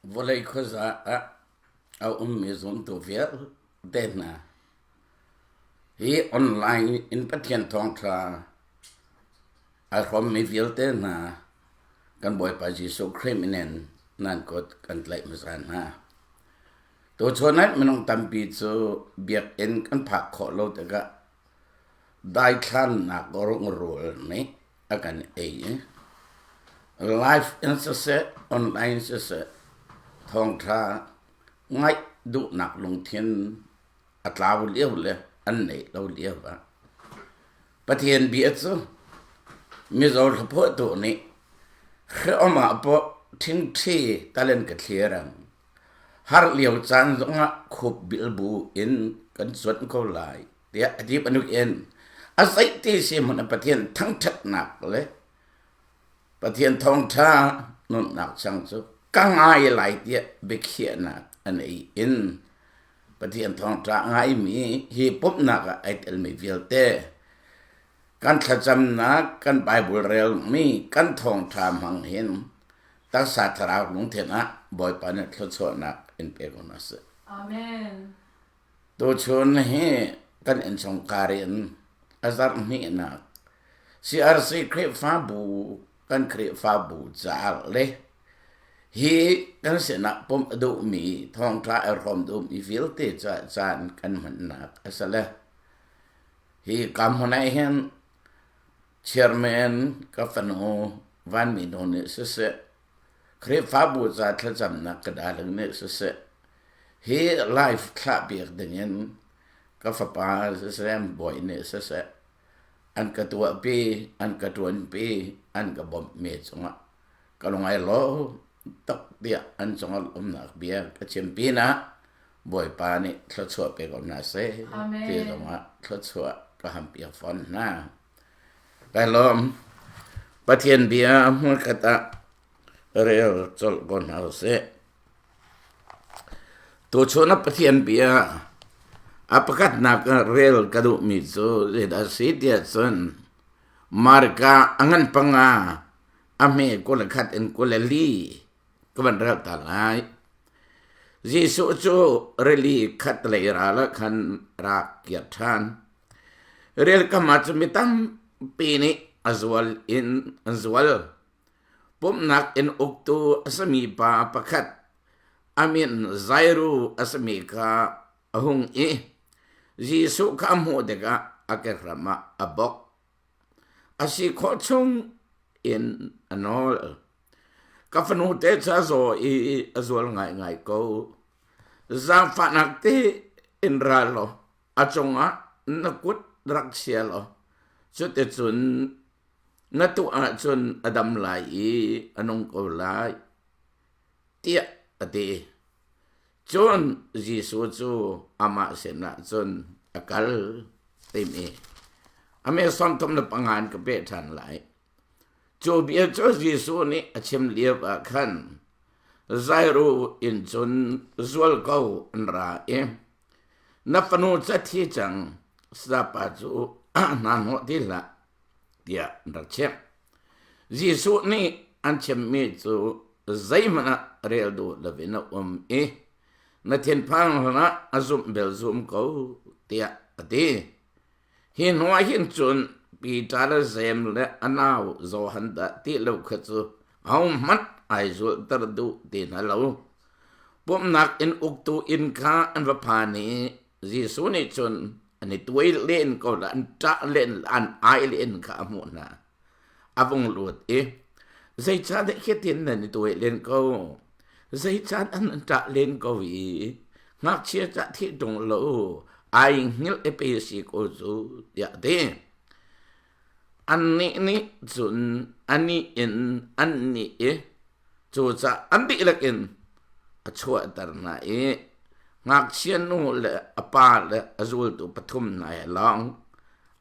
Vawlei khuaza ah a ummi zumtu vialte hna hi online in Pathian thawngṭha ai hrawmmi vialte hna kan Bawipa Jesuh Khrih min in nan kut kan tlaih hmasa hna. Tuchun ah minung tampi cu biakinn kan phak khawh lo tikah daithlannak rungrul nih a kan ei i live in siseh online siseh thawngṭha ngaih duhnak lungthin a tlau lio le an neih lo lio ah Pathian bia cu mizaw hlaphuahtu nih hreawm ah pawh ṭhingṭhi talen ka thlir ang har lio caan zongah khup bilbu in kan cuanh ko lai tiah a ti bantuk in a zeiti si hmanh ah Pathian thangṭhatnak le Pathian thawngṭha nunnak chang cu ka ngai lai tiah biakhiahnak a nei in Pathian thawngṭha a ngaimi hi pumhnak ah ai telmi vialte kan thlacamnak, kan Bible relmi, kan thawngṭha hmang hin taksa thlarau lungthin ah Bawipa nih thluachuahnak in pe ko hna seh. Amen. Tuchun hi kan innchungkhar in a zarh hnihnak CRC Khrihfabu kan Khrihfabu caah le hi kan sinah pumh a duhmi thawngṭha a hrawm duhmi vialte caah caan kan hmannak a si le hi ka hmun ah hin chairman ka fanu Vanmi nu nih siseh Khrihfabu ca thlacamnak ka darling nih siseh hi live thlahpiak dingin ka fapa siseh bawi nih siseh an ka tuahpi an ka ṭuanpi an ka bawmhmi cungah ka lung ai lawm tuk tiah an cungah umnak bia ka chim pinah Bawipa nih thluachuah pe ko hna seh ti zongah thluachuah ka hampiak fawn hna. Kai lawm. Pathian bia hmunkhat ah rel colh ko hna usih. Tuchun ah Pathian bia a pakhatnak ah rel ka duhmi cu zeidah a si tiah cun Marka a ngan panga a hme 21 in 24 ka van rel ta lai. Jesuh cu rili khatlei ral ah khan rak kir ṭhan. Rilkam ah cun mi tampi nih a zual in an zual. Pumhnak inn uktu a simi pa pakhat a min Jairu a simi kha a hung i Jesuh kha a hmuh tikah a kehram ah a bawk. A si khawh chung in a nawl. Ka fanu te cu a zaw i a zual ngaingai ko. Zaangfahnak te in ra law a cungah na kut rak chia law cuticun na tuah ahcun a dam lai i a nung ko lai, tiah a ti. Cun Jesuh cu amah sinah cun a kal timi a me 35 in ka peh ṭhan lai. Cu bia cu Jesuh nih a chim lio ah khan Jairu inn cun zualko an ra i Na fanu ca thi cang, sapa cu hna hnawh ti hlah, tiah an rak chimh. Jesuh nih an chimmi cu zeihmanh ah rel duh loin a um i na thinphang hlanah a zumh bel zum ko, tiah a ti. Hi hnuah hin cun Peter le Jeim le a nau Johan dah ti lo kha cu ahohmanh ai zulhter duh ti hna lo. Pumhnak inn uktu inn kha an va phan i Jesuh nih cun an i tuai len ko le an ṭah len le an ai len kha a hmuh hna. A vung lut i, Zeicahdah hitin nan i tuai len ko? Zeicahdah nan ṭah len ko i ngakchia cah thih ṭung lo ai hngilh i pe si ko cu, tiah a ti. Annih nih cun anih in an nih i cucaah an dihlak in a chuahter hna i ngakchia nu le a pa le a zultu pathum hna he lawng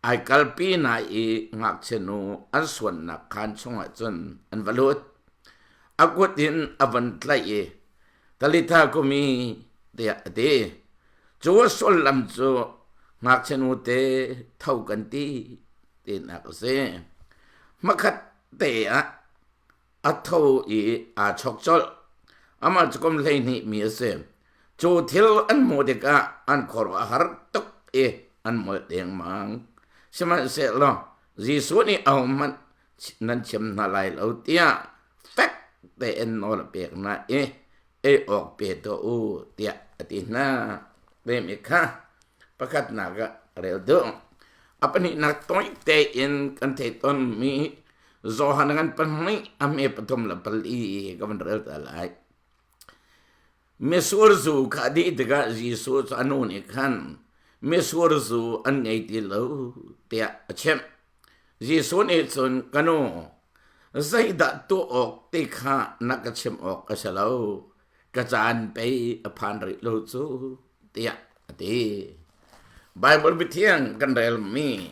ai kalpi hna i ngakchia nu an suannak khaan chungah cun an va lut. A kut in a von tlaih i Talitha kumi tiah a ti. Cu a sullam cu ngakchia nu te tho kan ti tinak a si. Hmakhat te ah a tho i aa chok colh. Amah cu kum 12 mi a si. Cu thil an hmuh tikah an khuaruah a har tuk i an molh dengmang. Sihmanhsehlaw Jesuh nih ahohmanh nan chim hna lai lo tiah fek tein nawl a pek hna i ei awk pe tuah u tiah a ti hna. Timi kha pakhatnak ah rel duh. A pahnihnak tawi tein kan theih tawnmi Johan ngan pahnih a hme 34 ka van rel ta lai. Mitsur zu kha a dih tikah Jesuh cu a nu nih khan mitsur zu an ngei ti lo tiah a chimh. Jesuh nih cun ka nu zeidah tuah awk ti kha na ka chimh awk a si lo ka caan pei a phan rih lo cu tiah a ti. Baibal biathiang kan relmi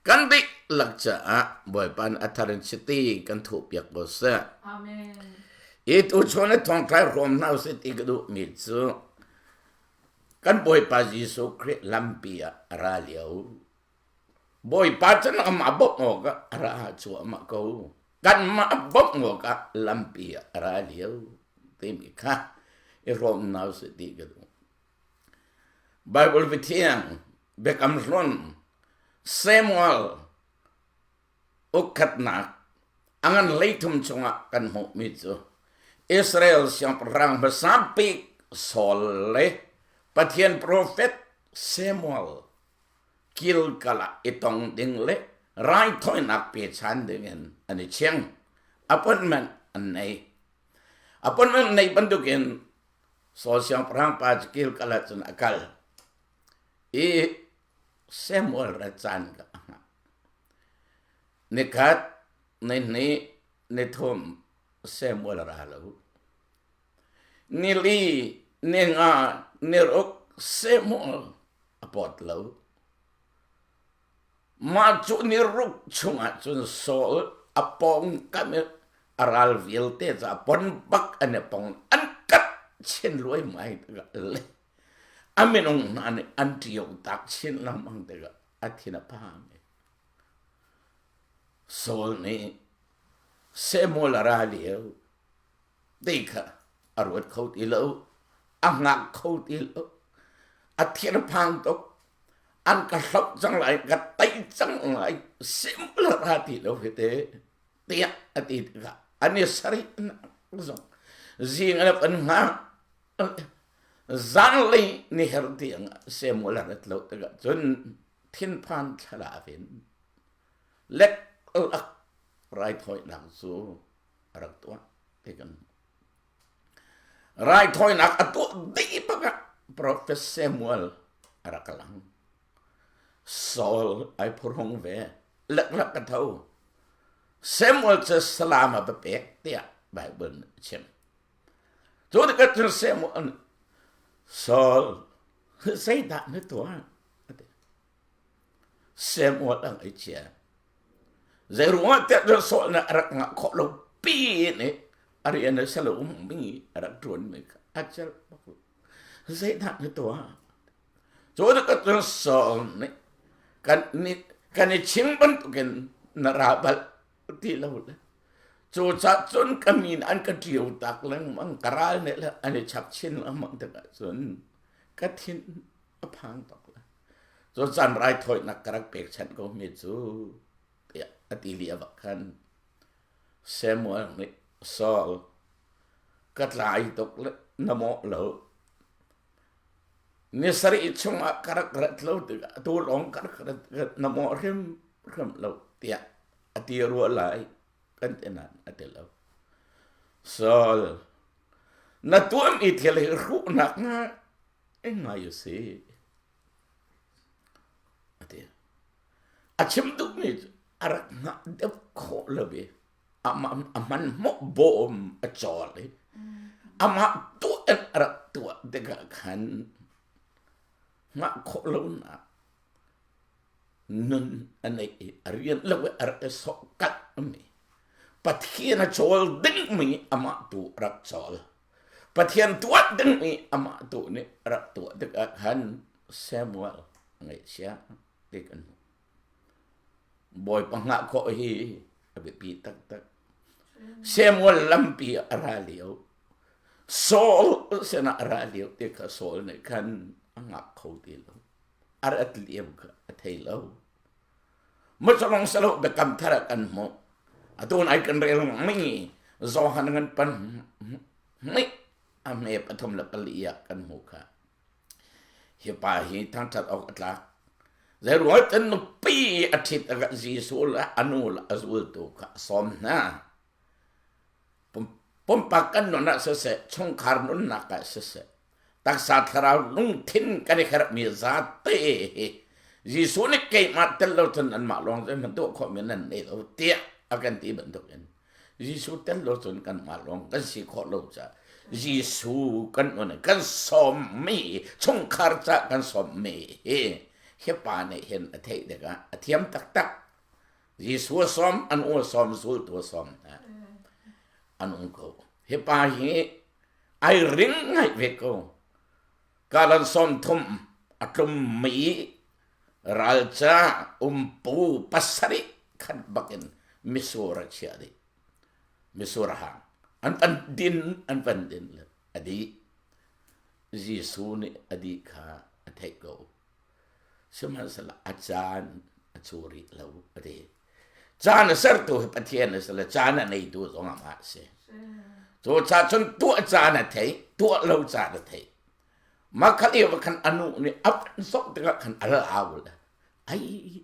kan dihlak caah Bawipa nih a thar in chiti kan thuhpiak ko seh. Amen. I tuchun i thawngṭha hrawm hna usih ti ka duhmi cu kan Bawipa Jesuh Khrih lampi ah a ra lio. Bawipa cu amah bawmh awkah a ra cuahmah ko. Kanmah bawmh awkah lampi ah a ra lio timi kha i hrawm hna usih ti ka duh. Baibal Biathiang Biakam Hlun Samuel ukkhatnak a ngan 13 chungah kan hmuhmi cu Israel siangpahrang hmasa bik Saul le Pathian profet Samuel Gilgal ah i tong ding le raithawinak pechan dingin an i ching. Appointment an nei. Appointment nei bantukin Saul siangpahrang pa cu Gilgal ah cun a kal i Samuel rat caan kha a hngah. Nikhat, nihnih, nithum Samuel a ra lo. Nili, ninga, niruk Samuel a pawt lo. Mah cu ni ruk chungah cun Saul a pawngkam i a ral vialte cu a pon bak an i pong an kat chin luaimai tikah le a minung hna nih an ṭio tak chin lengmang tikah a thin a phang i Saul nih Samuel a ra lio ti kha a ruat kho ti lo a hngak kho ti lo a thin a phang tuk an ka hloh cang lai ka tei cang lai simple ra ti lo hi te tiah a ti tikah an i sarih zong zing an kan hngak zanlei ni her tiang Samuel a rat lo tikah cun thinphan thlalak in lek lak raithawinak cu a rak tuah ti kan Raithawinak a tuah dih bak ah Profet Samuel a rak lang. Saul ai phurhung ve. Leklak ka tho. Samuel cu salam a va pek tiah Bible nih a chim. Cu tikah cun Samuel nih Saul zeidah na tuah? A ti. Samuel a ngaihchia. Zeiruangah tiah cun Saul nih a rak ngah khawh lo pi nih a rian a si lo mi a rak ṭuanmi kha a celh bak lo. Zeidah na tuah? Cu tikah cun Saul nih kan nih kan i chim bantukin na ra bal ti lo le cucaah cun ka min an ka ṭio tak lengmang ka ral nih le an i chap chin lengmang tikah cun ka thin a phang tuk le cun caan raithawinak ka rak pekchanh ko mi cu tiah a ti lio ah khan Samuel nih Saul ka tlai tuk le na mawh lo ni sarih chungah ka rak rat lo tikah atu lawng ka rak rat na mawh hrimhrim lo tiah a ti rua lai kan ti nain a ti lo Saul na tuahmi thil hi hruhnak ngai a si a ti a chim duhmi cu a rak hngah deuh khawh lo i amah a hmanhmawh bawm a cawl i amah tuah in a rak tuah tikah khan hngah khawh lonak nun a neih i a rian lo i a rak i sawh kalh mi Pathian a cawl dingmi amah tu a rak cawl Pathian tuah dingmi amah tu nih a rak tuah tikah khan Samuel a ngaihchia ti kan hmuh. Bawipa hngah khawh hi a biapi taktak. Samuel lampi a ra lio. Saul sinah a ra lio te kha Saul nih khan a ngak kho ti lo. A rat lio kha a thei lo. Mucalong salo biakam thar ah kan hmuh. Atu nai kan rel mi Johan ngan pan mi a hme 34 ah kan hmuh kha. Hi pa hi thangṭhat awk a tlak. Zeirual cun nupi a ṭhit a Jesuh le a nu le a zultu kha a sawm hna. Pumpak kan nun ah siseh, chungkhar nunnak ah siseh, taksa thlarau lungthin kan i herhmi zate hi Jesuh nih keimah tel lo cun anmah lawng zeihmanh tuah khawhmi nan nei lo tiah a kan ti bantukin Jesuh tel lo cun kanmah lawng kan si khawh lo caah Jesuh kan nun kan sawmmi chungkhar ca kan sawmmi hi hi pa nih hin a theih tikah a thiam taktak. Jesuh a sawm, an u a sawm, zultu a sawm hna. An um ko. Hi pa hi ai ring ngai ve ko. Kalan 30 a tlummi ralca umpu pasarih khat bakin misur a chiah dih. Misur a hang. An pan din, an pan din le a dih. Jesuh nih a dih kha a theih ko. Sihmanhsehlaw a caan a cu rih lo a ti. Caan a sertu hi Pathian a si le caan a neitu zong amah a si. Cu ca cun tuah caan a thei, tuah lo caan a thei. Mah kha lio khan a nu nih a van sok tikah khan a lau le ai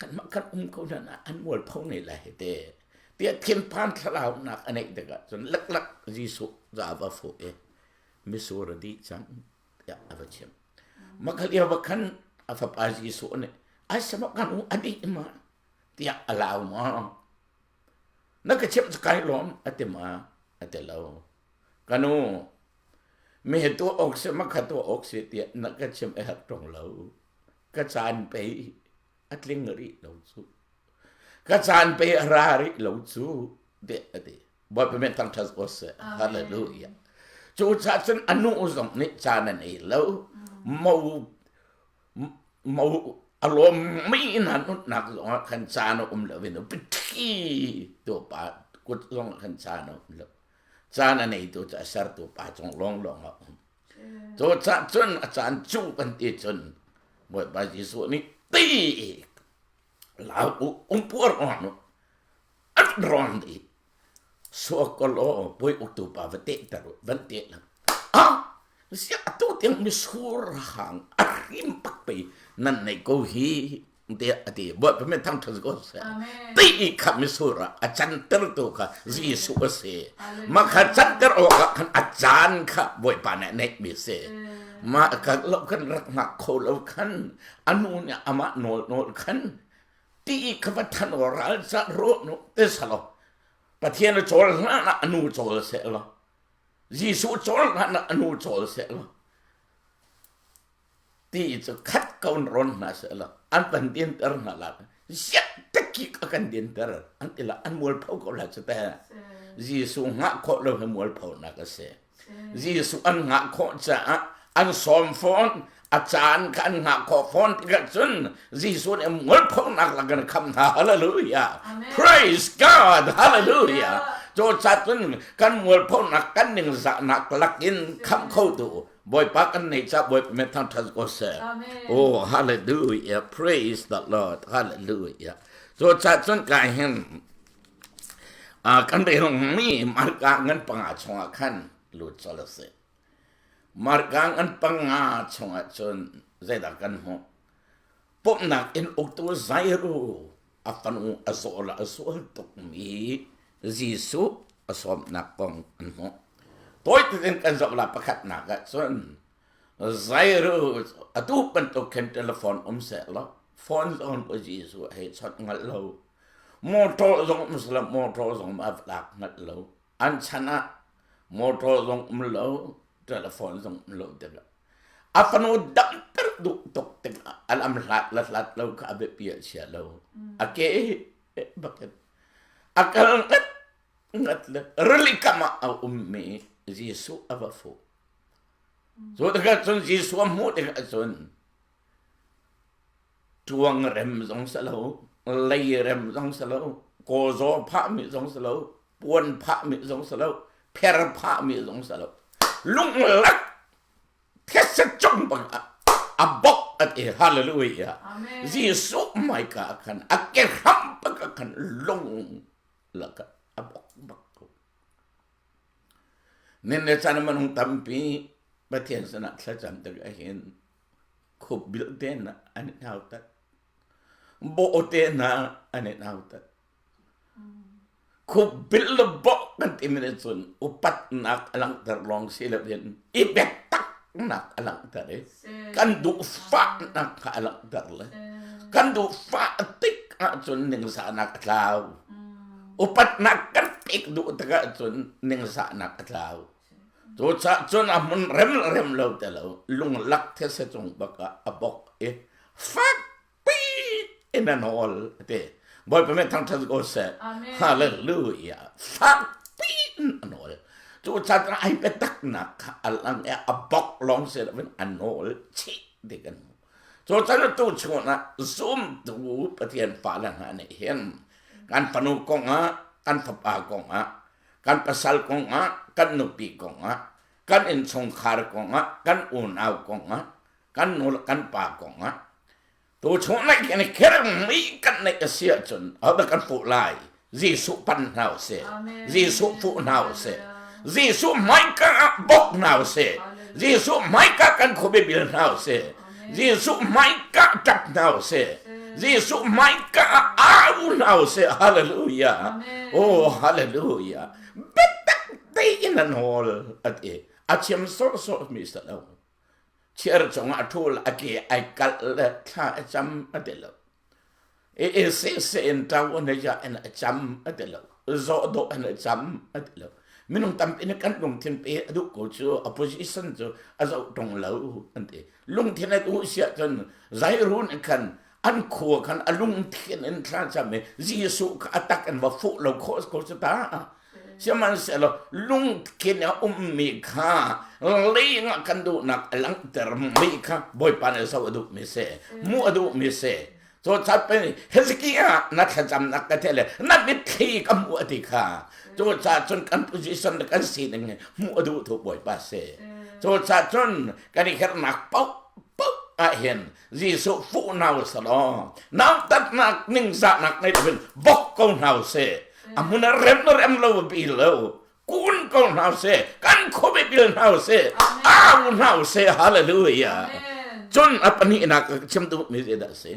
kanmah kan um ko hna an mualpho ne lai hi te tiah thinphan thlaraunak a neih tikah cun leklak Jesuh za va fuh i misur a dih cang tiah a va chim. Mah kha lio va khan a fapa Jesuh nih ai sama kan u a dih ma tiah a lau ma na ka chimh cu kai lawm a ti ma a ti lo ka nu mi he tuah awk si ma kha tuah awk si tiah na ka chimh a herh ṭung lo ka caan pei a tling rih lo cu ka caan pei a ra rih lo cu tiah a ti Bawipa min thangṭhat ko seh. Hallelujah. Cu caah cun a nu zong nih caan an ei lo. Mo mo a lawmmi hna nunnak zong ah khan caan a um lo in pithi tu pa kut zong ah khan caan a um lo. Caan a neitu cu a sertu pa cung lawnglawng a um. Cu caah cun a caan cu kan ti cun Bawipa Jesuh nih ti lau u umpuar on u an rawn i suakolo pui uktu pa va tehter u van teh lang ah sia atu tiang misur hang a hrim pak pe nan nei ko hi te ati bawipa min thang than ko se ti kha misur a canter tu kha Jesuh a si ma kha canter awk ah khan a caan kha bawipa nih neih mi si ma ka lo kan rak ngak kho lo khan anu nih amah nawl nawl khan ti kha va than aw ral ca rawh nu te salo Pathian a cawl hlan ah anu cawl seh law Jesuh cawl hlan ah anu cawl seh law ti cu khat ko in rawn hna seh law an kan dinter hna la ziak takik a kan dinter an ti la an mualpho ko la cu te Jesuh ngah khawh lo hi mualpho nak a si Jesuh an ngah khawh caah an sawm fawn a caan kha an ngah khawh fawn tikah cun Jesuh nih mualphonak lak in kham hna hallelujah praise God hallelujah cu ca cun kan mualphonak kan ningzahnak lakin kham kho tu Bawipa kan nei ca Bawipa min thangṭhat ko seh oh hallelujah praise the Lord hallelujah cu ca cun ka hin Kan relmi Marka ngan panga chungah khan lut colh a si. Marka ngan panga chungah cun zeidah kan hmuh? Pumhnak inn uktu Jairu a fanu a zaw le a sual tukmi Jesuh a sawmnak kong an hmuh. Tawi tein kan zoh la pakhatnak ah cun Jairu atu bantuk khin telephone um seh law phone zong Jesuh hei chawnh hngal lo. Motor zong um sila motor zong a lak ngat lo. An chan ah motor zong um lo, telephone zong um lo tikah a fanu damter duh tuk tikah a lam hlat le hlat lo kha a biapi a chia lo. A ke bakin a kal ngat ngat le rili kam ah a ummi Jesuh a va fuh. Cu tikah cun Jesuh a hmuh tikah cun Ṭuang rem zong si lo, lei rem zong si lo, kawzaw phahmi zong si lo, puan phahmi zong si lo, Pher phahmi zong si lo. Lunglak thetse cung bang a bok a ti. Hallelujah. Jesuh hmaika ah khan a ke hram bak ah khan lung lak a bok bak ko. Nin le caan manung tampi Pathian sinah thlacam tik ahhin khup bil te na an i nautat. Bawh te na an i nautat. Khup bil le bawh kan timi nih cun upatnak a langhter lawng si loin i biataknak a langhter i kan duhfahnak kha a langhter le kan duhfah tik ahcun ningzahnak a tlau. Upatnak kan pek duh tikah cun ningzahnak a tlau. Cucaah cun a hmun rem le rem lo te lo lunglak these cung bak ah a bok i fakpi in a nawl a ti. Bawipa min thangṭhat ko seh. Hallelujah. Fakpi in a nawl. Cucaah cun ai biataknak kha a lang i a bok lawng si loin a nawl chih ti kan hmuh. Cucaah tu chungah zumtu Pathian fale hna nih hin kan fanu kongah, kan fapa kongah, kan pasal kongah, kan nupi kongah, kan innchungkhar kongah, kan unau kongah, kan nu le kan pa kongah tu chung naih kan i khermi kan neih a si ahcun ahodah kan fuh lai? Jesuh pan hna usih. Jesuh fuh hna usih. Jesuh hmaika ah bok hna usih. Jesuh hmaika kan khuabibil hna usih. Jesuh hmaika ṭap hna usih. Jesuh hmaika ah au hna usih. Hallelujah. Oh, hallelujah. Biatak tein an hawl a ti. A thiam sawhsawh mi si lo. Chiar cungah a ṭhul a ke ai kalh le thla a cam a ti lo. E se se in ṭau an ja in a cam a ti lo. Zawh dawh in a cam a ti lo. Minung tampi nih kan lungthin pe a duh ko cu opposition cu a zoh ṭung lo an ti. Lungthin a duh siah cun zairun in khan an khua khan a lungthin in thla cam i Jesuh kha a tak in va fuh lo khawh ko cu ta. Sihmanhsehlaw lungthin a ummi kha leng ah kan duhnak a langhtermi kha Bawipa nih zoh a duhmi si, hmuh a duhmi si. Cu cat pe Hezekiah na thlacamnak ka theih le na mitthli ka hmuh a ti kha. Cu caah cun kan position le kan sining hi hmuh a duh tu Bawipa si. Cu caah cun kan i herhnak paoh paoh ah hin Jesuh fuh hna usih law nautatnak ningzahnak ngei loin bok ko hna usih. A hmun a rem le rem lo bi lo kun ko hna usih kan khuabe bil hna usih au hna usih hallelujah. Cun a pahnihnak ka chim duh mi zeidah a si?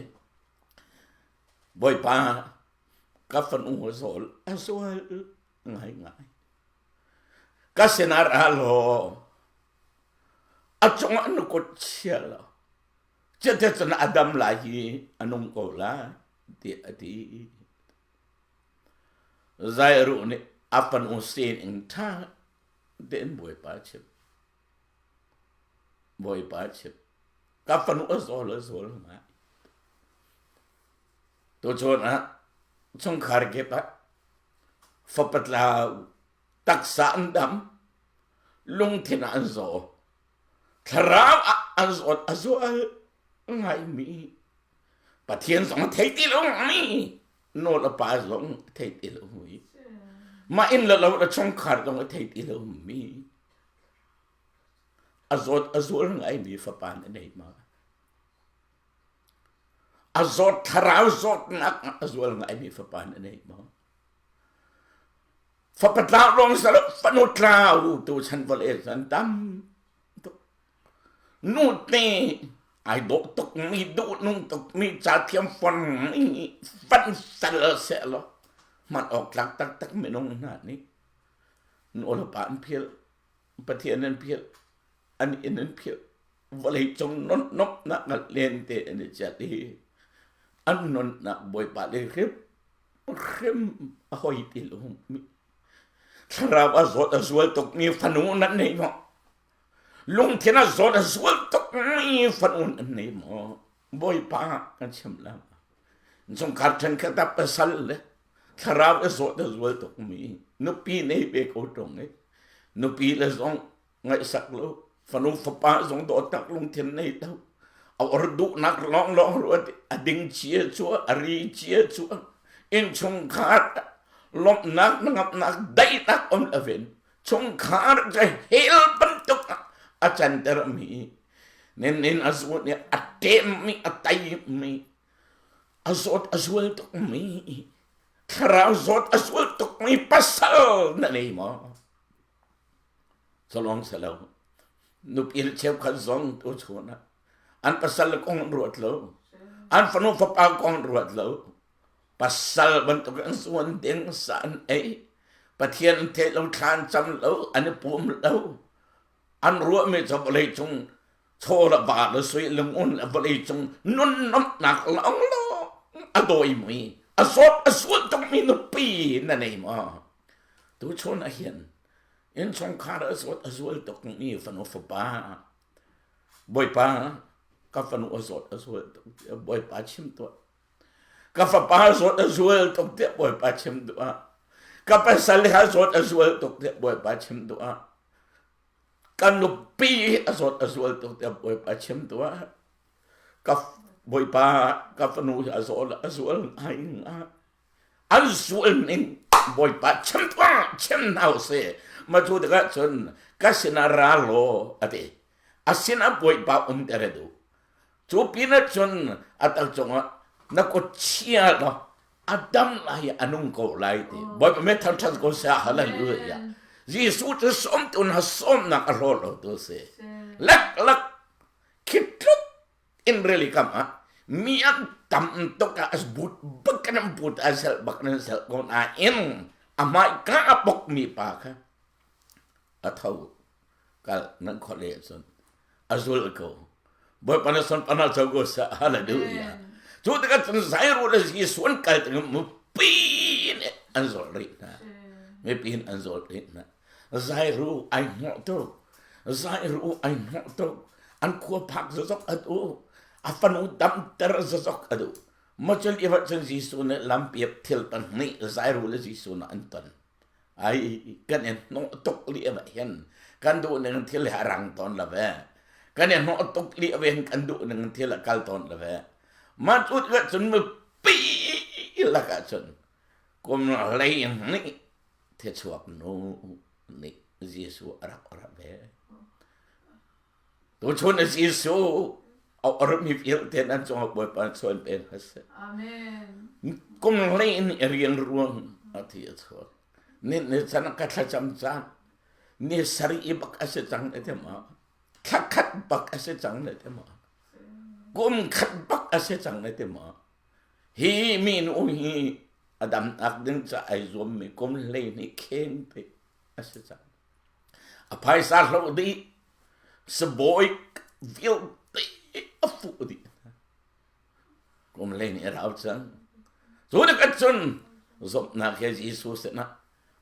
Bawipa ka fanu a zawl a zual ngaingai. Ka sinah ra law a cungah na kut chia law cuticun a dam lai i a nung ko lai tiah a ti. Zairuh nih a fanu sining ṭha tein Bawipa a chimh. Bawipa a chimh. Ka fanu a zawl a zawl ngai. Tuchun ah chungkhar kip ah fapa tlau taksa an dam lungthin ah an zaw thlarau ah an zawt a zual ngaimi Pathian zong a thei ti lo mi nawl a pa zong a thei ti lo mi mah inn le lo le chungkhar zong a thei ti lo mi a zawt a zual ngaimi fapa na nei ma a zawt thlarau zawtnak a zual ngaimi fapa na nei ma Fapa tlau lawng si lo fanu tlau tu chan vawlei cun tam tuk. Nute ai dawh tuk mi duh nung tuk mi ca thiam fon mi van fel seh law hman awk tlak taktak minung hna nih nu le pa an philh Pathian an philh an inn an philh vawlei cung nonnomhnak len te an i ciat i an nunnak Bawipa le hrim hrim a hoi ti lo mi thlarau a zawt a zual tuk mi fanu nan nei maw lungthin a zawt a zual tuk mi fanu nan nei maw bawipa kan chim la chungkhar ṭhenkhat ah pasal le thlarau a zawt a zual tuk mi nupi nei ve ko ṭung i nupi le zong ngaihsak lo fanu fapa zong dawtnak lungthin nei lo a or duhnak lawng lawng ruat a ding chia cu a ri chia cu innchungkhar lawmhnak ngamnak daihnak um lovin Chungkhar cu hell bantuk ah a cantermi, nin a zawt i a ṭemmi, a teimi, a zawt a zual tukmi, thlarau zawt a zual tukmi pasal na nei maw? Calong selo. Nupi le cheukhat zong tu chun ah an pasal le kong an ruat lo. An fanu fapa kong an ruat lo. Pasal bantuk an zuan ding sa an ei. Pathian an theih lo, thla an cam lo, an i pum lo. An ruahmi cu vawlei cung chaw le va le sui le ngun le vawlei cung nun nuamhnak lawnglawng a dawimi, a zawt a zual tukmi nupi na nei maw? Tuchun ah hin innchungkhar a zawt a zual tukmi fanu fapa Bawipa ka fanu a zawt a zual tuk tiah Bawipa chim tuah. Ka fapa zawt a zual tuk tiah Bawipa chim tuah. Ka pasal ha zawt a zual tuk tiah Bawipa chim tuah. Ka nupi a zawt a zual tuk tiah Bawipa chim tuah. Ka Bawipa ka fanu hi a zawt a zual ngai ngai. An zual ning Bawipa chim tuah chim hna usih. Ma cu tikah cun ka sinah ra law a ti. A sinah Bawipa um ter a duh. Cu pinah cun a tak cungah na kut chia law a dam lai i a nung ko lai ti. Bawipa me thangṭhat ko seh hallelujah. Jesuh cu sawmtu hna sawmnak a hlaw lo tu si. Lek lak khi tluk in rili kam ah mi an tam tuk ah but bak kan but a sel bak nan sel ko nain a hmai ka a bok mi pa kha a tho kal nan khole cun a zul ko bawipa na son pana cho ko sa hallelujah cu tikah cun Zairu le Jesuh an kal tikah mipi nih an zol rih hna mipi in an zol rih hna Zairu ai hnawh tuk Zairu ai hnawh tuk an khua phak zazok a duh a fanu damter zazok a duh macun i cun Jesuh nih lampi thil pahnih Zairu le Jesuh nih an ton Ai kan i hnawh tuk li ah hin kan duh ning thil hi a rang tawn lo ve. Kan i hnawh tuk li ah hin kan duh ning thil a kal tawn lo ve. Mah cu tikah cun mipi lakah cun kum 12 thichuak nu nih Jesuh a rak ora ve. Tuchun a Jesuh a ormi vialte nan cungah Bawipa chuan pe hna seh. Amen. Kum hlei in rian ruang a thi a chuak. Ni ni chan ka thlacam cang. Ni sari i bak a si cang ne te ma. Thla khat bak a si cang ne te ma. Kum khat bak a si cang ne te ma. Hi mi nu hi a damnak ding ca ai zuam mi kum hlei ni kheng te a si cang. A phaisa hloh dih, sabawi vialte a fuh dih. Kum lei nih a rau cang. Cu tikah cun zumhnak he Jesuh sinah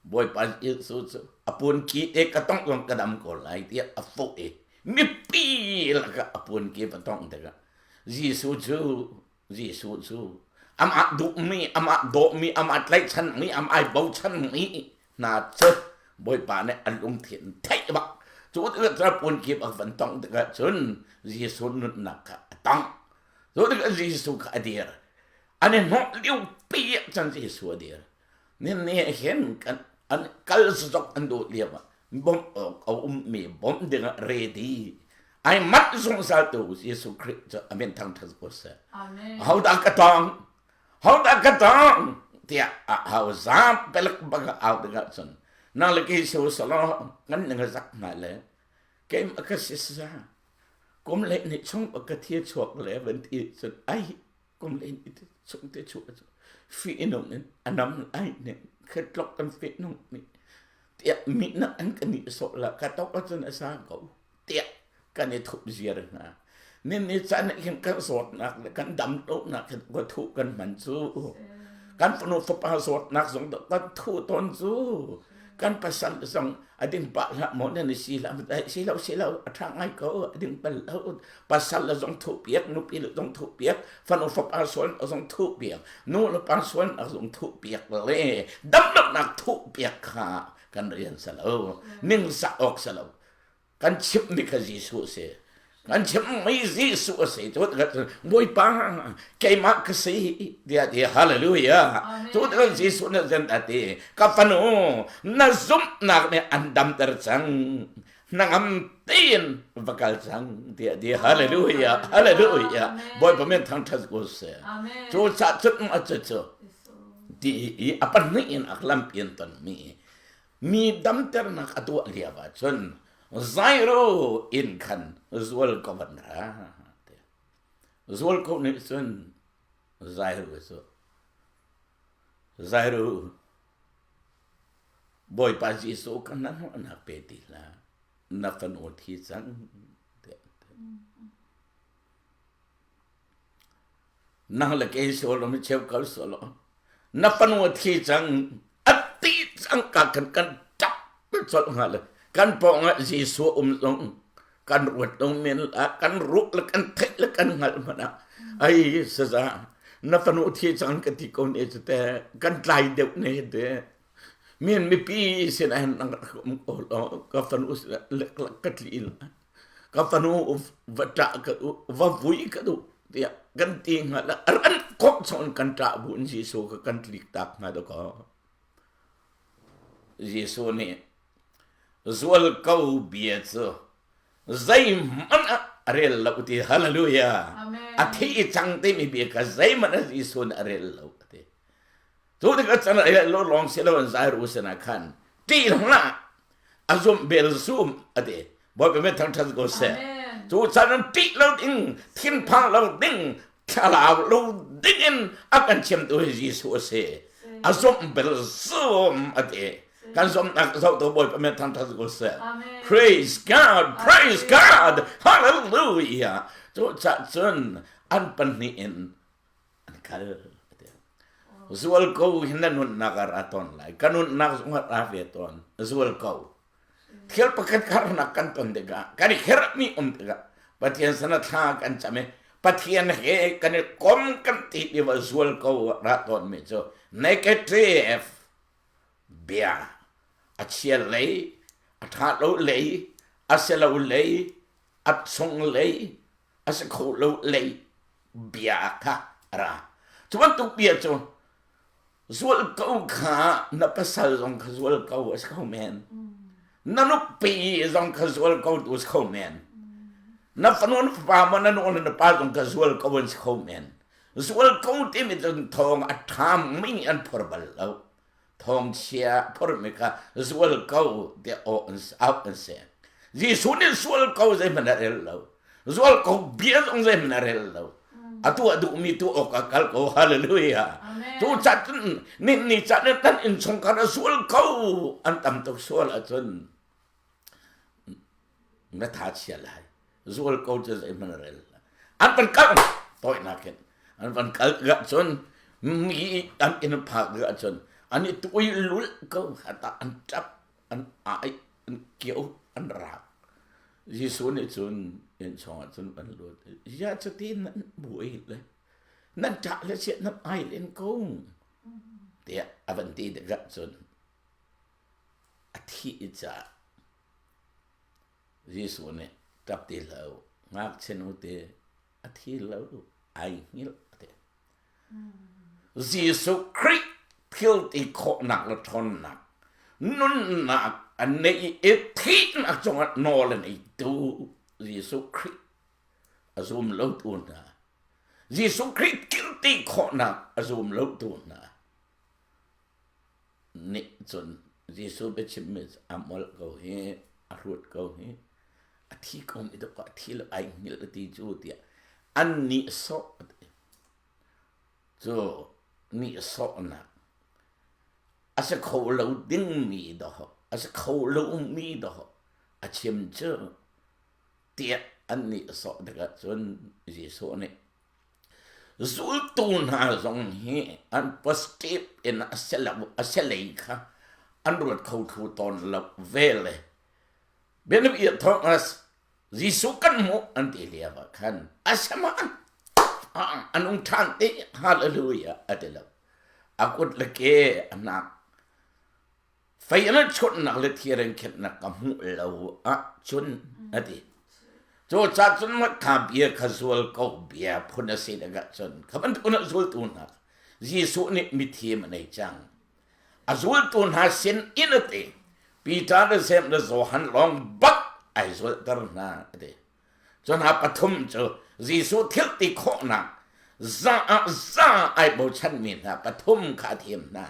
Bawipa Jesuh cu a puanki te ka tongh zong ka dam ko lai tiah a fuh i mipi lakah a puanki va tongh tikah Jesuh cu Jesuh cu amah duhmi, amah dawhmi, amah tlaihchanmi, amah ai bochanmi hna cu Bawipa nih an lungthin theih bak. Cu tikah cun punkip a van tongh tikah cun Jesuh nunnak kha a tongh. Cu tikah Jesuh kha a dir. An i hnawh lio pi ah cun Jesuh a dir. Nin ni hin kan an kal zok an duh lio ah bawmh awk a ummi bawmh dingah ready ai mat zungzal tu Jesuh Khrih cu a min thangṭhat ko seh. Amen. Hodah ka tong? Hodah ka tong? tiah a hau zaam pelek bak a au tikah cun nang le kei so salo kan ning a zak hna le keimah ka si sa kum le ni chung ka thi chuak le van ti cun ai kum le ni chung te chu fi nung in anam ai ne khetlok kan fi nung ni tiah mi na an kan ni so la ka tok cun a sa ko tiah kan i thup ziar hna nin ni caan ah hin kan zawtnak le kan dam lonak hin ka thuh kan hman cu kan fanu fapa zawtnak zong kan thuh tawn cu kan pasal zong a ding pah hlah maw nan si la si lo si lo a ṭha ngai ko a ding bal lo pasal le zong thuh piak nupi le zong thuh piak fanu fapa sual zong thuh piak nu le pa sual zong thuh piak le damlonak thuh piak kha kan rian sa lo ning sak awk sa lo kan chimhmi kha Jesuh a si. An chimmi Jesuh a si cu Bawipa keimah ka si tiah ti hallelujah. Cu tikah Jesuh nih cun a ti ka fanu na zumhnak nih an damter cang hnangam tein va kal cang tiah ti hallelujah hallelujah Bawipa min thangṭhat ko seh. Cu ca cun a cu cu ti i a pahnih in a lampi in tonmi mi damternak a tuah lio ah cun Zairo inn khan zual ko van ra. Zual ko nih cun Zairo cu Zairo Bawipa Jesuh ka na hnawhnak pe ti hlah na fanu thi cang tiah Nang le kei sual mi cheu kal sual na fanu a thi cang a ti cang ka kan kan tap colh hnga le kan pawng ah Jesuh um zong kan ruat lo men la kan ruh le kan theih le kan hngalh hmanh ah ai saza na fanu thi cang ka ti ko ne cu te kan tlai deuh ne te min mipi sin ah nang um ko lo ka fanu ka tli la ka fanu va ṭah ka duh va vui ka duh tiah kan ti hnga la ran khawh chung kan ṭah bu in Jesuh ka kan tlik tak hnga dakaw Jesuh nih zual ko bia cu zeihmanh ah a rel lo ti hallelujah a thi cang timi bia kha zeihmanh ah Jesuh nih a rel lo ti Cu tikah can a lo lawng si lo in Zair u sinah khan ṭih hlah a zumh bel zum a ti. Bawipa min thangṭhat ko seh. Cu can in ṭih lo ding, thinphang lo ding, thlarau lo ding in a kan chimtu hi Jesuh a si. A zumh bel zum a ti. Kan zumhnak zohtu Bawipa min thangṭhat ko seh. Praise God, praise God, hallelujah. Cu cah cun an pahnih in an kal zual ko hi na nunnak ah ra tawn lai ka nunnak zong ah ra ve tawn zual ko thil pakhat harnak kan ton tikah kan i herhmi um tikah Pathian sana thla kan cam i Pathian he kan i kom kan ti ti va zual ko ra tawn mi cu negative bia a chia lei a tha lo lei a si lo lei a chung lei a si kho lo lei bia kha a ra. Cu bantuk bia cu zual ko kha na pasal zong kha zual ko a si kho men. Na nupi zong kha zual ko tu a si kho men. Na fanu na fapa maw na nu le na pa zong kha zual ko an si kho men. Zual ko timi cun thawng a ṭhami an phor bal lo. Thawngchia phormi kha zual ko tiah aw an auh an si. Jesuh nih zual ko zeihmanh a rel lo. Zual ko bia zong zeihmanh a rel lo. Atu a duhmi tu awk a kal ko. Hallelujah. Tu cat cun nin ni cat in kan innchungkhar a zual ko an tam tuk sual ahcun na tha chia lai zual ko cu zeihmanh a rel an van kal tawinak in an van kal tikah cun mi an inn phak tikah cun an i tui lul ko hata an ṭap an ai an kio an rak Jesuh nih cun inn chungah cun an lut ya cuti nan buai le nan ṭah le chiah nan ai len ko tiah a van ti tikah cun a thih caah Jesuh nih ṭap ti hlah u, ngakchia nute a thi lo, ai hngilh a ti. Jesuh Khrih thil ti khawhnak le ṭhawnnak, nunnak a neih i thihnak cungah nawl a neitu Jesuh Khrih a zum lotu hna, Jesuh Khrih thil ti khawhnak a zum lotu hna, nih cun Jesuh biachimmi cu a molh ko hi, a hrut ko hi, a thi ko mi dawh a thi lo ai hngilh a ti cu tiah an nihsawh a ti. Cu nihsawhnak a si kho lo dingmi dawh a si kho lomi dawh a chim cu tiah an nihsawh tikah cun Jesuh nih Zultu hna zong hi an positive in a si lo a si lei kha an ruat kho thlu tawn lo ve le bianabia thawng as Jesuh kan hmuh an ti lio ah khan a si ma an ung ṭhan te hallelujah a ti lo a kut le ke a hnak Fei an chawtnak le thir an khenhnak ka hmuh lo ahcun a ti. Cu ca cun kha bia kha zual ko bia phun a si tikah cun kha bantuk in a zultu hna Jesuh nih mithim a nei cang. A zultu hna sin in a ti. Peter le Jeim le Johan lawng bak ai zulter hna a ti. Cu hna pathum cu Jesuh thil ti khawhnak za ah za ai bochanmi hna pathum kha a thim hna.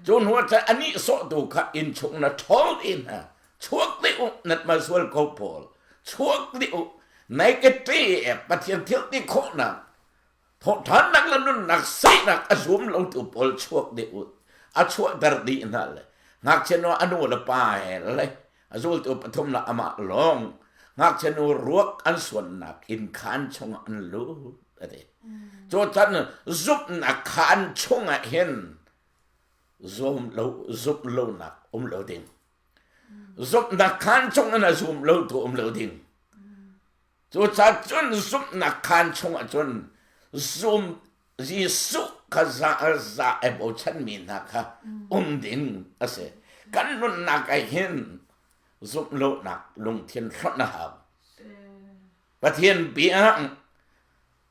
Cu hnu ah cun anih sawhtu kha inn chung na ṭhawl ti hna. Chuak dih u nan ma sual ko pawl. Chuak dih u. Nai ke ṭe Pathian thil ti khawhnak thawhṭhannak le nunnak seinak a zum lotu pawl chuak dih u. A chuahter dih hna le ngakchia nu a nu le pa he le a zultu pathum le amah lawng ngakchia nu ruak an suannak inn khaan chungah an lut a ti. Cu can zumhnak khaan chungah hin zum lo zumh lonak um lo ding. Zumhnak khaan chungin a zum lo tu um lo ding. Cucaah cun zumhnak khaan chungah cun zum Jesuh kha za za ai bochanmi hna kha um ding a si. Kan nunnak ah hin zumh lonak lungthin hlonh a hau. Pathian bia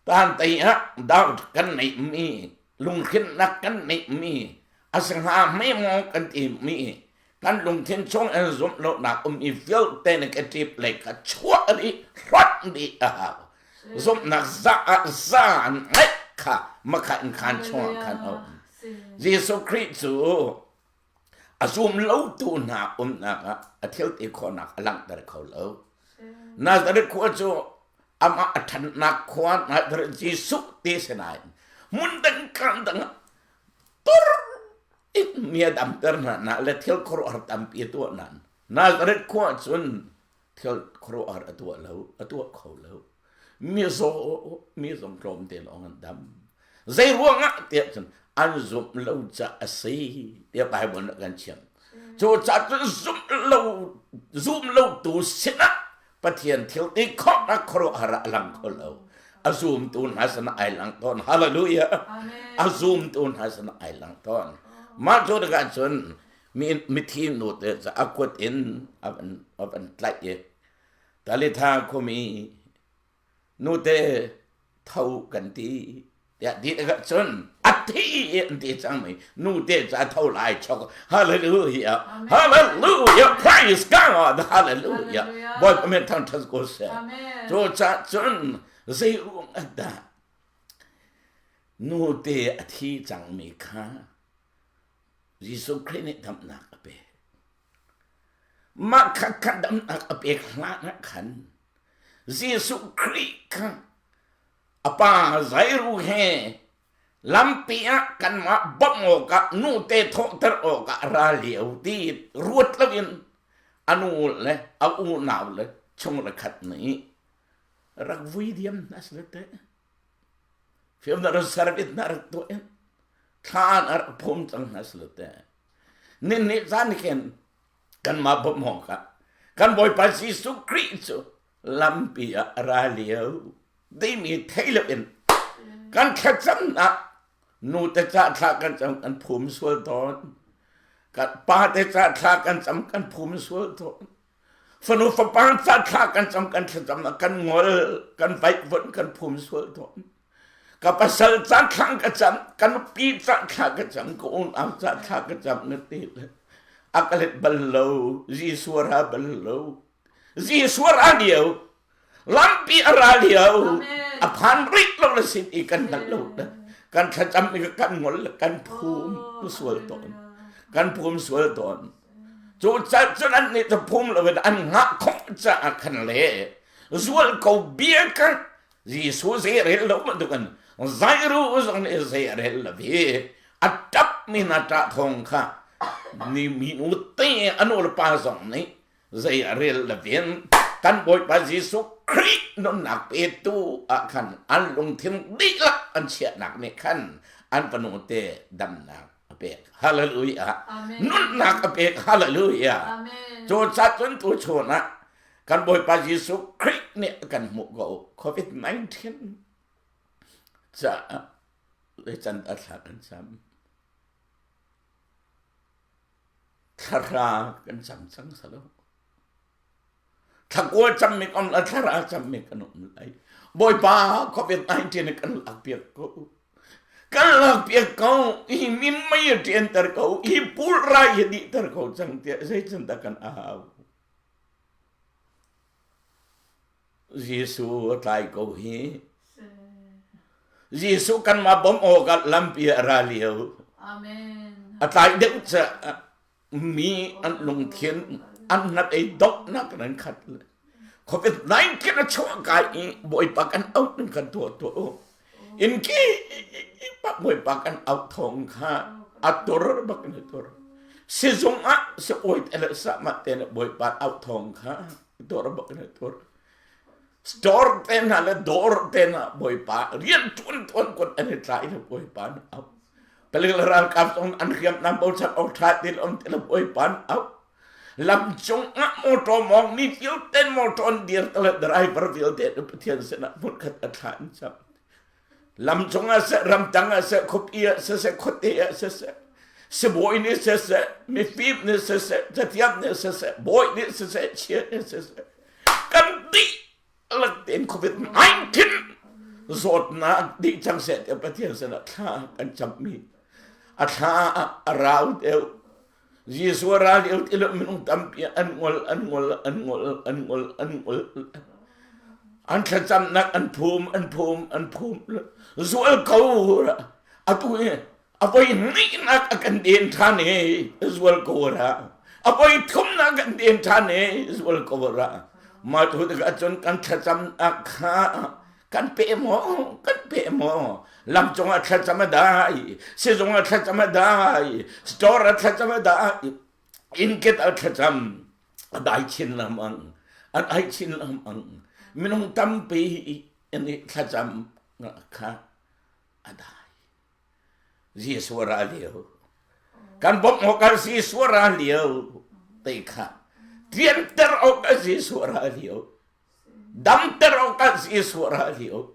Tantei ah doubt kan neihmi, lunghrinnak kan neihmi, a si hnga hme maw kan timi, kan lungthin chung in zumh lonak ummi vialte negative lei kha chuah dih, hlonh dih a hau. Zumhnak za ah za an ngeih kha makha in khan chungah khan a um. Jesuh Khrih cu a zum lotu hna umnak ah a thil ti khawhnak a langhter kho lo. Nazareth khua cu amah a ṭhannak khua Nazareth Jesuh ti si nain hmun dang kan dang ah tur in mi a damter hna na le thil khuaruahhar tampi a tuah nain Nazareth khua cun thil khuaruahhar a tuah lo a tuah kho lo mizaw mi zong tlawmte lawng an dam zei ruangah tiah cun an zumh lo ca a si tiah Bible nih kan chim cu ca cun zumh lo zum lo tu sinah Pathian thil ti khawhnak khuaruahhar ah a lang kho lo a zumtu hna sinah ai lang tawn hallelujah a zumtu hna sinah ai lang tawn mah cu tikah cun mi mithi nu te cu a kut in a van a van tlaih i Talitha kumi nute tho kan ti tiah ti tikah cun a thi an ti cangmi nute cu a tho lai chok hallelujah hallelujah praise God hallelujah Bawipa min thangṭhat ko seh cu ca cun zei ruang ah dah nute a thi cangmi kha Jesuh Khrih nih damnak a pek. Mah kha kha damnak a pek hlan ah khan Jesuh Khrih kha a pa Jairu he lampi ah kanmah bawmh awkah nute thawhter awkah a ra lio ti ruat loin a nu le a unau le chung le khat nih rak vui diam hna seh teh. Fiam na rak ser in na rak tuah in thla an rak phum cang hna seh teh. Nin nih zan khin kanmah bawmh awkah kan Bawipa Jesuh Khrih cu lampi ah a ra lio timi thei loin kan thlacamnak nu te ca thla kan cam kan phum sual tawn kan pa te ca thla kan cam kan phum sual tawn fanu fapa ca thla kan cam kan thlacam kan ngol kan vaihvuan kan phum sual tawn Ka pasal ca thla ka cam, ka nupi ca thla ka cam, ka unau ca thla ka cam na ti le a ka let bal lo, Jesuh a ra bal lo. Jesuh a ra lio, lampi a ra lio, a phan rih lo le sin i kan hngalh lo le kan thlacam i kan ngol le kan phum sual tawn. Kan phum sual tawn. Cu cun an nih cu phum lo in an ngah khawh caah khan le zual ko bia kha Jesuh zei rel lo bantukin Jairu zong nih zei a rel lo i a ṭapmi hna ṭah thawng kha ni minu te a nu le pa zong nih zei a rel lo in kan Bawipa Jesuh Khrih nunnak petu ah khan an lungthin dihlak an chiahnak nih khan an fanu te damnak a pek. Hallelujah. Nunnak a pek. Hallelujah. Cu ca cun tu chun ah Kan Bawipa Jesuh Khrih nih a kan hmuh ko. COVID-19 caah can a thla kan cam. Thlarra kan cam cang salo. Thlakua cammi kan um lai, thlarau cammi kan um lai. Bawipa COVID-19 kan lak piak ko. Kan lak piak ko. Hi min mei a ṭianter ko. Hi pul rai hi dihter ko cang tiah zeitindah kan au. Jesuh a tlai ko hi. Jesuh kanmah bawmh awkah lampi a ra lio. Amen. A tlai deuh caah mi an lungthin an hnat ei donghnak in an khat. COVID-19 a chuah kai i Bawipa kan auh ning kan tuah tuah u. In ki pak Bawipa kan auh thawng kha a tur bak in a tur. Sizung ah si oi te le sa ma te le Bawipa auh thawng kha tur bak in a tur. Store te hna le dawr te hna Bawipa rian ṭuan tuan kun an i tlai le Bawipa an auh. Palik le ralkap zong an hriamnam bochan awk ṭha ti le um ti le Bawipa an auh. Lam cung ah motor mawng mi vialte motor an dir te le driver vialte nu Pathian sinah hmunkhat a thla an cam. Lam cung ah seh, ramtang ah seh, khuapi ah siseh, khuate ah siseh, sibawi nih siseh, mifim nih siseh, cathiam nih siseh, bawi nih siseh, chia nih siseh, kan dihlak tein COVID-19 zawtnak dih cang seh tiah Pathian sinah thla kan cammi a thla ah a rau deuh Jesuh a ra lio ti lo minung tampi an ngol an ngol an ngol an ngol an ngol an thlacamnak an phum an phum an phum zual ko atu hi a voi hnihnak a kan den ṭhan i zual ko ra a voi thumnak kan den ṭhan i zual ko ra mah tu tikah cun kan thlacamnak kha kan pe maw kan pe maw lam cung ah thlacam a dai sizung ah thlacam a dai store ah thlacam a dai innket ah thlacam a dai chin lengmang an ai chin lengmang minung tampi in i thlacam kha a dai Jesuh ra lio kan bawmh awk ah Jesuh ra lio te kha tianter awk ah Jesuh ra lio damter awkah Jesuh ra lio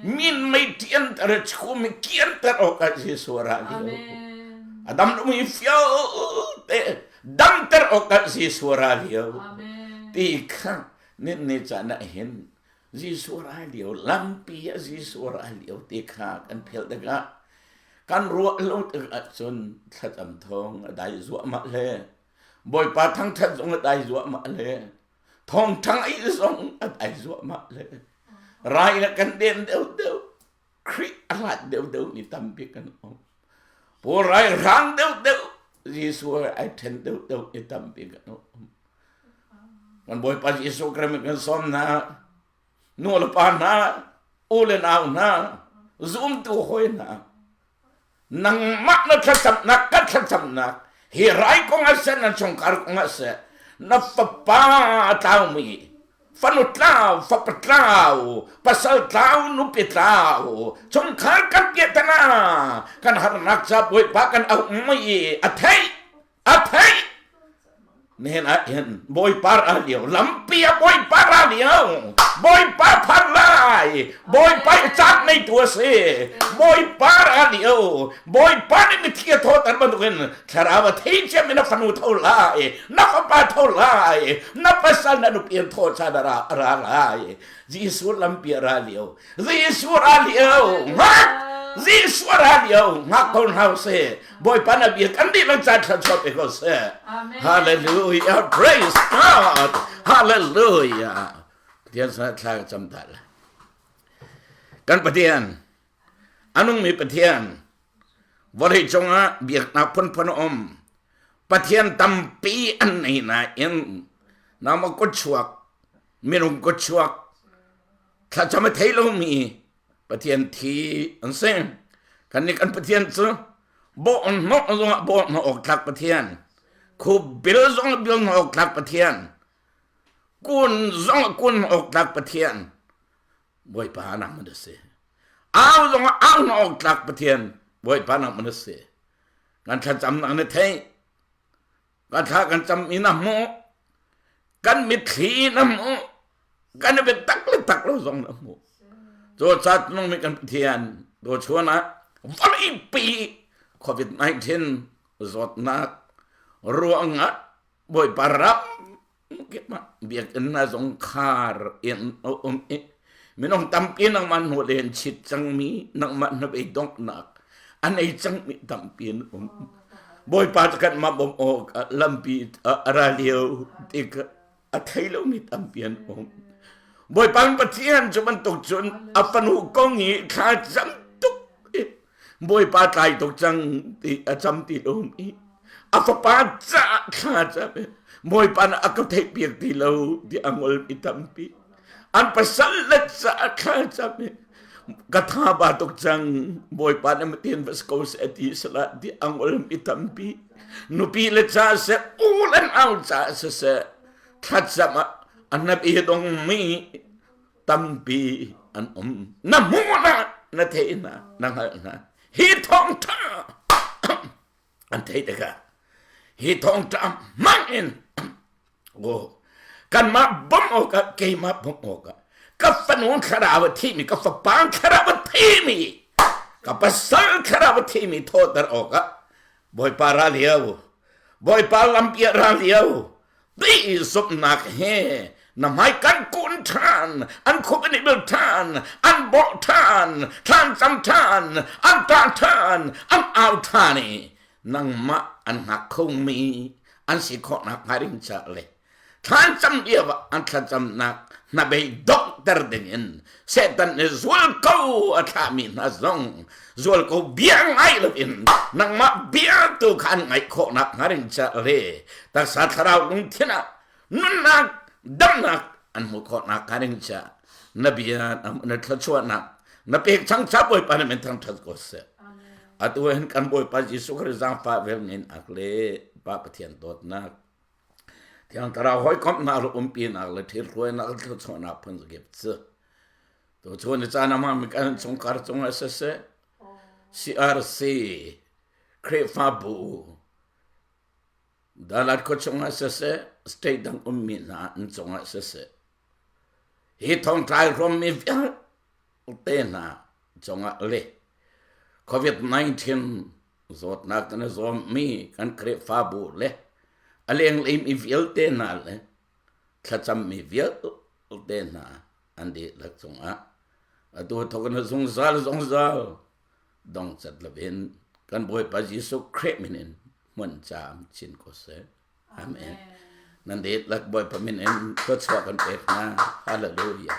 min mei ṭianter chum kianter awkah Jesuh ra lio a dam lomi vialte damter awkah Jesuh ra lio ti kha nin ni caan ah hin Jesuh ra lio lampi ah Jesuh ra lio ti kha kan philh tikah kan ruah lo tikah cun thlacam thawng a dai zuahmah le Bawipa thangṭhat zong a dai zuahmah le thawngṭha i zong an ai zuahmah le rai le kan den deuhdeuh Khrih a hlat deuhdeuh mi tampi kan um Paul rai rang deuhdeuh Jesuh ai ṭhen deuhdeuh mi tampi kan um kan Bawipa Jesuh Christ kan sawm hna nu le pa hna u le nau hna zumtu hawi hna nangmah na thlacamnak ka thlacamnak hi rai kong ah seh na chungkhar kong ah seh na fapa a tlaumi fanu tlau fapa tlau pasal tlau nupi tlau chungkhar kan piahtana kan harnak ca bawipa kan auh mei a theih a theih Nihin ah hin Bawipa ra lio lampi ah Bawipa ra lio Bawipa phan lai Bawipa i caan neitu a si Bawipa ra lio Bawipa nih mithi a thawter bantukin thlarau a thei ciam in a fanu tho lai na fapa tho lai na pasal na nupi an thaw caan a ra, a ra lai Jesuh lampi a ra lio Jesuh ra lio ngak Jesuh ra lio ngak ko hna sih Bawipa na bia kan dihlak ca thluachuah pe ko seh. Hallelujah. Praise God. Hallelujah. Pathian sinah thla ka cam ta lai. Kan Pathian, a nungmi Pathian, vawlei cungah biaknak phunphun a um. Pathian tampi an nei nain nama kutchuak, minung kutchuak, thlacam a thei lomi Pathian thi an si. Kannih kan Pathian cu bawh hnawh zongah bawh hnawh awk tlak Pathian, khup bil zong bil hnawh awk tlak Pathian, kun zong kun awk tlak Pathian, Bawipa nang na si. Au zong au hnawh awk tlak Pathian, Bawipa nang na si. Kan thlacamnak na theih, kan thla kan cam i na hmuh kan mitthli na hmuh kan i biatak le tak lo zong na hmuh cu cat nung mi kan Pathian do chuan ah vawleipi COVID-19 zawtnak ruangah Bawipa ram. Biakinn hna zong khar in a um i minung tampi nangmah hnu len chit cangmi nangmah hnabei donghnak an ei cangmi tampi an um. Bawipa cu kanmah bawmh awk lampi a ra lio tik a thei lomi tampi an um. Bawipa Pathian cu bantuk cun a fanu kong i thla cam tuk i Bawipa tlai tuk cang ti a cam ti lo i a fapa caah thla cam i Bawipa nih a ka theihpiak ti lo ti a ngol mi tampi an pasal le caah thla cam i ka tha ba tuk cang Bawipa nih matin va ko seh ti sala ti a ngol mi tampi nupi le ca seh u le nau ca siseh thlacam ah a hnap i dongmi tampi an um na hmuh na na theih na na hngalh hna hi thawngṭha an theih tikah hi thawngṭha hmang in o kanmah bawmh awkah keimah bawmh awkah ka fanu thlarau a thimi ka fapa thlarau a thimi ka pasal thlarau a thimi thawhter awkah Bawipa ra lio Bawipa lampi ah ra lio ti zumhnak he na hmai kan kun ṭhan an khup an i bil ṭhan an bawh ṭhan thlan cam ṭhan an ṭah ṭhan an au ṭhan i nangmah an hngak khomi an si khawhnak hnga ding ca le thlancam lio ah an thlacamnak hnabei donghter dingin Satan nih zualko a thlahmi hna zong zualko bia ngai loin nangmah bia tu kha an ngaih khawhnak hnga ding ca le taksa thlarau lungthin ah nunnak damnak an hmuh khawhnak hnga ding ca na bia na thluachuahnak na pek cang ca Bawipa nih min thangṭhat ko seh. Atu hin kan Bawipa Jesuh Khrih zaangfah vel ak le Pa Pathian dawtnak Thiang Thlarau hawikomhnak le umpinak le ṭhithruainak le thluachuahnak phun zakip cu tuchun ni caan ah hmangmi kan chungkhar cungah siseh CRC Khrihfabu Dalat khua chungah siseh state dang ummi hna an cungah siseh hi thongtlai hrawmmi vialte hna cungah le COVID-19 zawtnak kan i zuammi kan Khrihfabu le a lenglei mi vialte hna le thlacammi vialte hna an dihlak cungah atu thawk in zungzal zungzal dongcat loin kan Bawipa Jesuh Khrih min in hmun caam chin ko seh. Amen. Nan dihlak Bawipa min in thluachuah kan pek hna. Hallelujah.